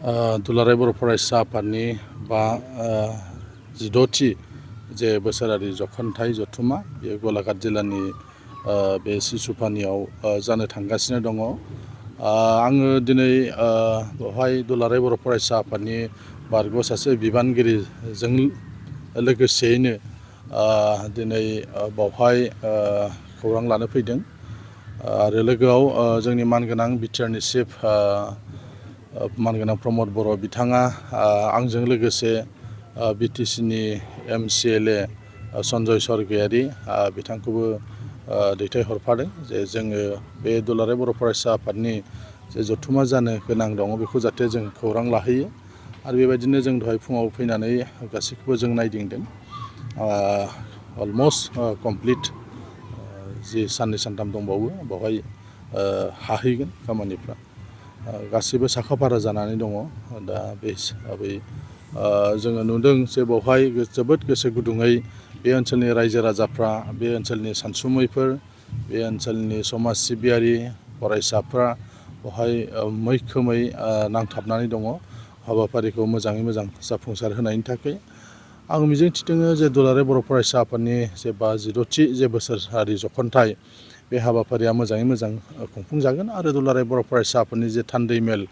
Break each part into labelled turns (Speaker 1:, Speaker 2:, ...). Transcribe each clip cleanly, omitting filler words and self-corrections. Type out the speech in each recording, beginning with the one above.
Speaker 1: दुलाराय बर' फरायसा आफादनि बा 16थि जे बोसोरारि जख'नथाइ जथुमा बे गलाघाट जिल्लानि बे सिसुपानियाव जानो थांगासिनो दङ। आङो दिनै बेवहाय दुलाराय बर' फरायसा आफादनि बारग' सासे बिबानगिरिजों लोगोसेयैनो दिनै बावहाय खौरां लानो फैदों आरो लोगोआव जोंनि मानगोनां बिटिआरनि चिफ मानगोनां प्रमद बर' बिथाङा आंजों लोगोसे बिटिसिनि MCLA सन्जय सरगयारि बिथांखौबो दैथायहरफादों जे जोङो बे दुलाराय बर' फरायसा आफादनि जे जथुमा जानो गोनां दङ बेखौ जाहाथे जों खौरां लाहैयो आरो बेबायदिनो जों दहाय फुङाव फैनानै गासैखौबो जों नायदिंदों। अलमस्ट कमप्लिट जि साननै सानथाम दंबावो बेवहाय हाहैगोन खामानिफ्रा गासैबो साखाफारा जानानै दङ। दा बे हिसाबै जोङो नुदों जे बेवहाय जोबोद गोसो गुदुङै बे ओनसोलनि रायजो राजाफ्रा, बे ओनसोलनि सानसुमैफोर, बे ओनसोलनि समाज सिबियारि फरायसाफ्रा बेवहाय मैखोमै नांथाबनानै दङ हाबाफारिखौ मोजाङै मोजां जाफुंसार होनायनि थाखाय। आं मिजिंथिदों जे दुलाराय बर' फरायसा आफादनि जे 16थि जे बोसोरारि जख'नथाइ बे हाबाफारिया मोजाङै मोजां खुंफुंजागोन आरो दुलाराय बर' फरायसा आफादनि जे थान्दै मेल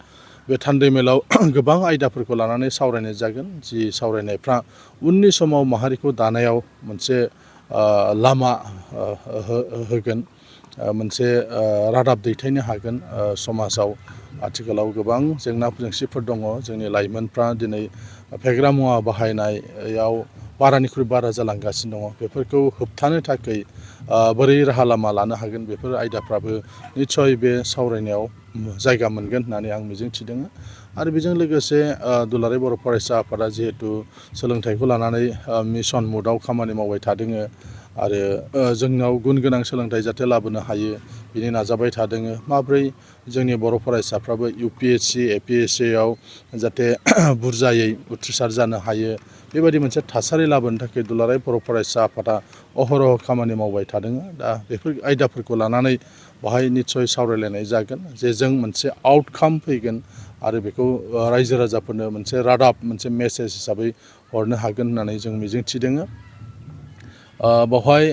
Speaker 1: बे थान्दै मेलाव गोबां आयदाफोरखौ लानानै सावरायनाय जागोन, जि सावरायनायफ्रा उननि समाव माहारिखौ दानायाव मोनसे लामा होगोन, मोनसे रादाब दैथायनो हागोन। समाजाव आथिखालाव गोबां जेंना जेंसिफोर दङ। जोंनि लाइमोनफ्रा दिनै फेग्रा मुवा बाहायनायाव बारानिख्रुइ बारा जालांगासिनो दङ। बेफोरखौ होबथानो थाखाय बोरै राहा लामा लानो हागोन बेफोर आयदाफ्राबो निस्सय बे सावरायनायाव जायगा मोनगोन होननानै आं मिजिंथिदों। आरो बेजों लोगोसे दुलाराय बर' फरायसा आफादा जिहेथु सोलोंथाइखौ लानानै मिशन मुडआव खामानि मावबाय थादों आरो जोंनाव गुन गोनां सोलोंथाइ जाहाथे लाबोनो हायो बिनि नाजाबाय थादों। माब्रै जोंनि बर' फरायसाफ्राबो UPSC APSCआव जाहाथे बुरजायै उथ्रिसार जानो हायो बेबायदि मोनसे थासारि लाबोनो थाखाय दुलाराय बर' फरायसा आफादा अहरह खामानि मावबाय थादों। दा बेफोर आयदाफोरखौ लानानै बेवहाय निस्सय सावरायलायनाय जागोन जे जों मोनसे आउटकाम फैगोन आरो बेखौ रायजो राजाफोरनो मोनसे रादाब, मोनसे मेसेज हिसाबै हरनो हागोन होननानै जों मिजिंथिदों। बेवहाय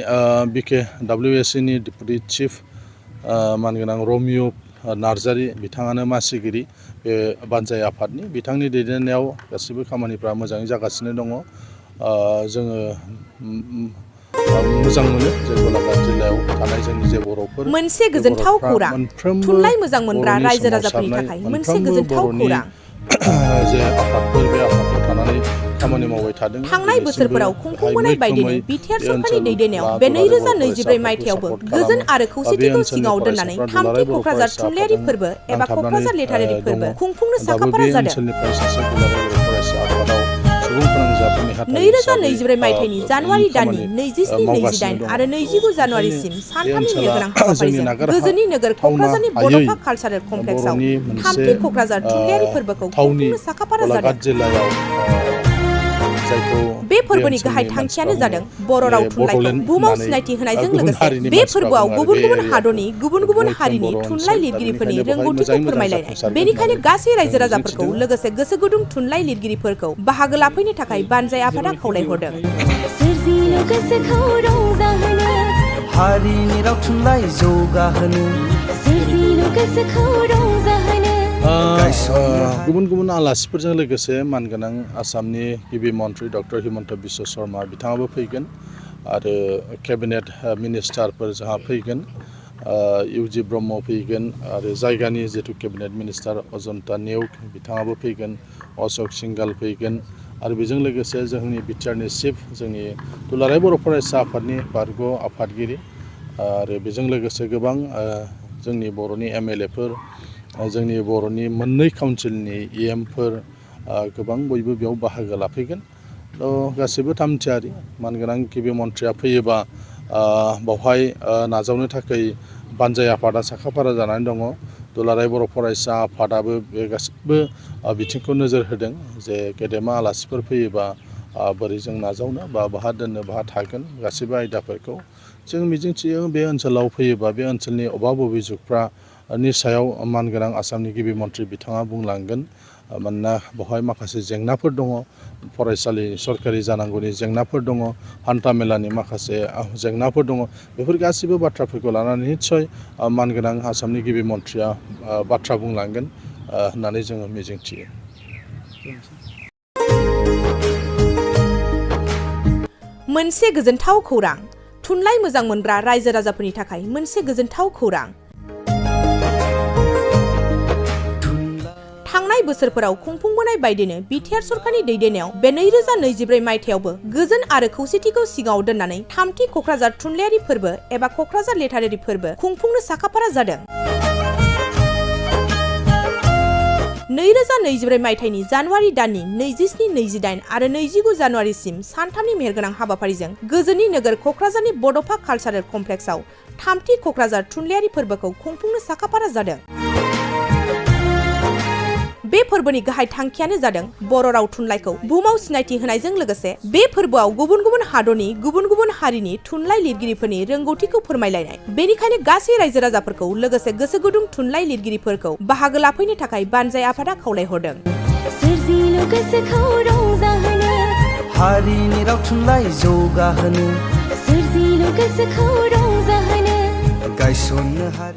Speaker 1: BKWSCनि डेपुटि चिफ मानगोनां रमिय' नार्जारि बिथाङानो मासिगिरि बे बानजाय आफादनि, बिथांनि दैदेननायाव गासिबो खामानिफ्रा मोजाङै जागासिनो दङ। जोङो मोजां मोनो जे गलाघाट जिल्लायाव थानाय जोंनि जे बर'फोर,
Speaker 2: मोनसे
Speaker 1: बे
Speaker 2: गोजोनथाव
Speaker 1: बर'फ्रा
Speaker 2: खौरां,
Speaker 1: मोनफ्रोमबो
Speaker 2: थुनलाइ मोजां मोनग्रा
Speaker 1: बर'नि
Speaker 2: रायजो राजाफोरनि
Speaker 1: सोमावसारनाय,
Speaker 2: थाखाय मोनसे
Speaker 1: मोनफ्रोमबो
Speaker 2: गोजोनथाव
Speaker 1: बर'नि
Speaker 2: खौरां।
Speaker 1: जे आफादफोर बे आफादफोराव थानानै खामानि मावबाय थादों।
Speaker 2: थांनाय
Speaker 1: दिनैसिमबो
Speaker 2: बोसोरफोराव
Speaker 1: बेहाय
Speaker 2: खुंफुंबोनाय बायदिनो
Speaker 1: मैखोमै
Speaker 2: बिटिआर
Speaker 1: बे
Speaker 2: सरखारनि
Speaker 1: ओनसोल
Speaker 2: दैदेननायाव
Speaker 1: बा
Speaker 2: बे
Speaker 1: दुलाराय बर' फरायसा
Speaker 2: 2024
Speaker 1: आफादखौ
Speaker 2: मायथाइयावबो
Speaker 1: सापर्ट
Speaker 2: गोजोन
Speaker 1: खालामो
Speaker 2: आरो
Speaker 1: बा बे
Speaker 2: खौसेथिखौ
Speaker 1: ओनसोलनि
Speaker 2: सिगाङाव दोननानै
Speaker 1: फरायसाफ्रा दुलाराय
Speaker 2: 3थि
Speaker 1: बर'
Speaker 2: क'क्राझार
Speaker 1: फरायसा
Speaker 2: थुनलाइयारि
Speaker 1: आफादजों
Speaker 2: फोरबो एबा
Speaker 1: नांथाबनानै
Speaker 2: क'क्राझार लिटारेरि
Speaker 1: दङ।
Speaker 2: फोरबो खुंफुंनो
Speaker 1: दाबो बे
Speaker 2: साखाफारा जादों।
Speaker 1: ओनसोलनिफ्राय सासे दुलाराय बर' फरायसा आफादाव सुबुं फोनांजाब नेहाथारि हिसाबै
Speaker 2: 2024 मायथाइनि जानुवारि दाननि
Speaker 1: खामानि
Speaker 2: 27,
Speaker 1: मावगासिनो
Speaker 2: 28
Speaker 1: दङ।
Speaker 2: आरो 29
Speaker 1: ओंखायनो
Speaker 2: जानुवारिसिम
Speaker 1: बे
Speaker 2: सानथामनि
Speaker 1: ओनसोला
Speaker 2: मेलगोनां
Speaker 1: जोंनि
Speaker 2: हाबाफारिजों गोजोननि नोगोर
Speaker 1: नागारथावना
Speaker 2: क'क्राझारनि
Speaker 1: हायै
Speaker 2: बड'फा कालचारेल कमप्लेक्सआव
Speaker 1: बर'नि मोनसे
Speaker 2: 3थि क'क्राझार थुनलाइयारि फोरबोखौ
Speaker 1: थावनि
Speaker 2: खुंफुंनो साखाफारा जादों।
Speaker 1: गलाघाट जिल्लायाव जायखौ
Speaker 2: बे
Speaker 1: बे
Speaker 2: फोरबोनि गाहाय
Speaker 1: ओनसोलनि मानसिफ्रा
Speaker 2: थांखियानो
Speaker 1: बुङो
Speaker 2: जादों बर' राव थुनलाइखौ
Speaker 1: बड'लेण्ड
Speaker 2: बुहुमाव
Speaker 1: होननानै
Speaker 2: सिनायथि होनायजों
Speaker 1: गुबुन
Speaker 2: लोगोसे
Speaker 1: हारिनि
Speaker 2: बे
Speaker 1: मानसिफ्रा
Speaker 2: फोरबोआव
Speaker 1: बुङो आरो
Speaker 2: गुबुन
Speaker 1: बे
Speaker 2: गुबुन
Speaker 1: एरियाखौ
Speaker 2: हादरनि गुबुन गुबुन
Speaker 1: मैखोम
Speaker 2: हारिनि
Speaker 1: बर'
Speaker 2: थुनलाइ
Speaker 1: ओनसोल दा
Speaker 2: लिरगिरिफोरनि
Speaker 1: बेनिखायनो बेवहाय
Speaker 2: रोंगौथिखौ
Speaker 1: मोजाङै मोजां
Speaker 2: फोरमायलायनाय।
Speaker 1: जाफुंसारगोन
Speaker 2: बेनिखायनो
Speaker 1: होननानै
Speaker 2: गासै
Speaker 1: जों
Speaker 2: रायजो राजाफोरखौ
Speaker 1: मिजिंथिदों।
Speaker 2: लोगोसे गोसो गुदुं थुनलाइ लिरगिरिफोरखौ बाहागो लाफैनो थाखाय बानजाय आफादा खावलायहरदों।
Speaker 3: सोरजिनो गोसोखौ रंजाहोनो, हारिनि राव थुनलाइ जौगाहोनो, सोरजिनो गोसोखौ रंजाहोनो।
Speaker 1: गुबुन गुबुन आलासिफोरजों लोगोसे मानगोनां आसामनि गिबि मन्त्रि डक्टर हिमन्त बिश्व शर्मा बिथाङाबो फैगोन आरो केबिनेट मिनिस्टारफोर जोंहा फैगोन। इउजि ब्रह्म फैगोन आरो जायगानि जिथु केबिनेट मिनिस्टार अजन्ता नेउग बिथाङाबो फैगोन, अशक सिंघाल फैगोन आरो बेजों लोगोसे जोंनि बिटिआरनि चिफ, जोंनि दुलाराय बर' फरायसा आफादनि बारग' आफादगिरि आरो बेजों लोगोसे गोबां जोंनि बर'नि MLAफोर, जोंनि बर'नि मोननै काउन्सिलनि EMफोर गोबां बयबो बेयाव बाहागो लाफैगोन। गासैबो थामथियारि। मानगोनां गिबि मन्थ्रिया फैयोबा बावहाय नाजावनो थाखाय बानजाय आफादा साखाफारा जानानै दङ। दुलाराय बर' फरायसा आफादाबो बे गासैबो बिथिंखौ नोजोर होदों जे गेदेमा आलासिफोर फैयोबा बोरै जों नाजावनो बा बहा दोननो बहा थागोन गासैबो आयदाफोरखौ जों मिजिंथियो। बे ओनसोलाव फैयोबा बे ओनसोलनि अभाब अभिजुगफ्रा नि सायाव मानगोनां आसामनि गिबि मन्थ्रि बिथाङा बुंलांगोन मानोना बेवहाय माखासे जेंनाफोर दङ फरायसालि सरकारि जानांगौनि जेंनाफोर दङ हान्था मेलानि माखासे जेंनाफोर दङ बेफोर गासैबो बाथ्राफोरखौ लानानै निस्सय मानगोनां आसामनि गिबि मन्थ्रिया बाथ्रा बुंलांगोन होननानै जोङो मिजिंथियो।
Speaker 2: मोनसे गोजोनथाव खौरां थुनलाइ मोजां मोनग्रा रायजो राजाफोरनि थाखाय मोनसे गोजोनथाव खौरां। थांनाय बोसोरफोराव खुंफुंबोनाय बायदिनो बिटिआर सरकारनि दैदेननायाव बे 2024 मायथाइयावबो गोजोन आरो खौसेथिखौ सिगाङाव दोननानै थामथि क'क्राझार थुनलाइयारि फोरबो एबा क'क्राझार लेटारारि फोरबो खुंफुंनो साखाफारा जादों। 2024 मायथाइनि जानुवारि दाननि 27, 28 आरो 29 जानुवारिसिम सानथामनि मेहेरगोनां हाबाफारिजों गोजोननि नोगोर क'क्राझारनि बड'फा कालचारेल कमप्लेक्सआव थामथि क'क्राझार थुनलाइयारि फोरबोखौ खुंफुंनो साखाफारा जादों। बे फोरबोनि गाहाय थांखियानो जादों बर' राव थुनलाइखौ बुहुमाव सिनायथि होनायजों लोगोसे बे फोरबोआव गुबुन गुबुन हादरनि गुबुन गुबुन हारिनि थुनलाइ लिरगिरिफोरनि रोंगौथिखौ फोरमायलायनाय। बेनिखायनो गासै रायजो राजाफोरखौ लोगोसे गोसो गुदुं थुनलाइ लिरगिरिफोरखौ बाहागो लाफैनो थाखाय बानजाय आफादा खावलायहरदों।
Speaker 3: सोरजिलु गोसोखौ रंजाहोनो
Speaker 4: हारिनि राव थुनलाइ जौगाहोनो
Speaker 3: सोरजिलु गोसोखौ रंजाहोनो
Speaker 4: गायसननो हारि